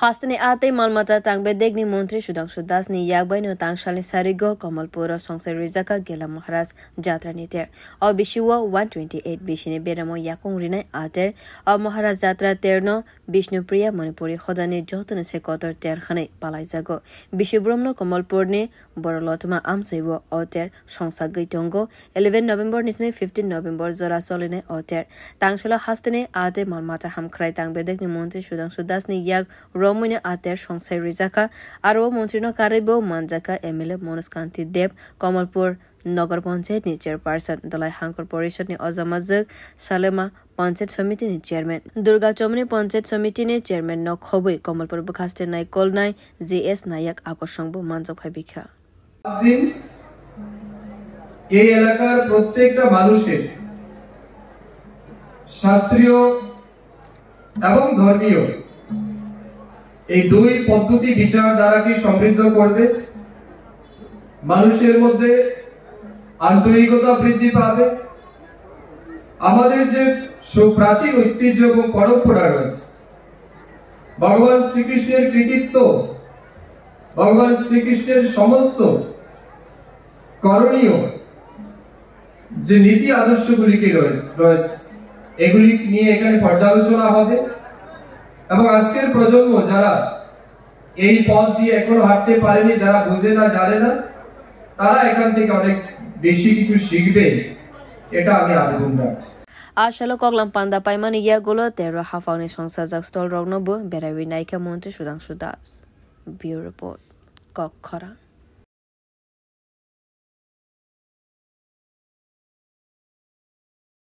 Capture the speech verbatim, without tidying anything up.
Hasteni a tei malmata tangbedekni montri Sudhangshu Dasni yakbaino tangsalni sarigo Kamalpuro songsai rijaka Gela Maharaj jatrani ter. O bisio one twenty eight bisini beramo yakung rinai a ter. O Maharaj jatra terno Bishnupriya Manipuri hodani jotoni se kotor ter hwnwi palaijago. Bisi bromno Kamalpurni Borolotma amsaibo o ter songsagwi tongo. Eleven November ni simi fifteen November jora solinai o ter. Tangselo hasteni a tei malmata hamkhrai tangbedekni montri Sudhangshu Dasni yak romwino a ter songsai rijakha. Aro o montrino karwibo manjakha M L A Manoj Kanti Deb, Kamalpur Nagar Panchayatni chairperson, Dalai Hangkor Porishadni ojamajwk Salema Panchayat Samitini chairman, Durga Chomni Panchayat Samitini chairman no khobwi Kamalpur bwkhaste naikolnai J S Nayak akosongbo manjak phaibikha. আজ দিন এই এলাকার প্রত্যেকটা মানুষের শাস্ত্রীয় এবং ধর্মীয় এই দুই পদ্ধতি বিচারধারাকে সমৃদ্ধ করবে, মানুষের মধ্যে আন্তরিকতা বৃদ্ধি পাবে। আমাদের যে সুপ্রাচীন ঐতিহ্য এবং পরম্পরা রয়েছে, ভগবান শ্রীকৃষ্ণের কৃতিত্ব, ভগবান শ্রীকৃষ্ণের সমস্ত করণীয় যে নীতি আদর্শগুলিকে রয়ে-, রয়েছে, এগুলি নিয়ে এখানে পর্যালোচনা হবে। এবং আজকের প্রজন্ম যারা এই পথ দিয়ে এখনো হাঁটতে পারেনি, যারা বুঝে না, জানে না, তারা এখান থেকে অনেক বেশি কিছু শিখবে, এটা আমি আবেদন রাখছি। A salo koklam panda paimani yagulo tero haphangni songsajak stolrokno bo beraiwi naikha montri Sudhangshu Das. Bureau Report, Kokkhorang.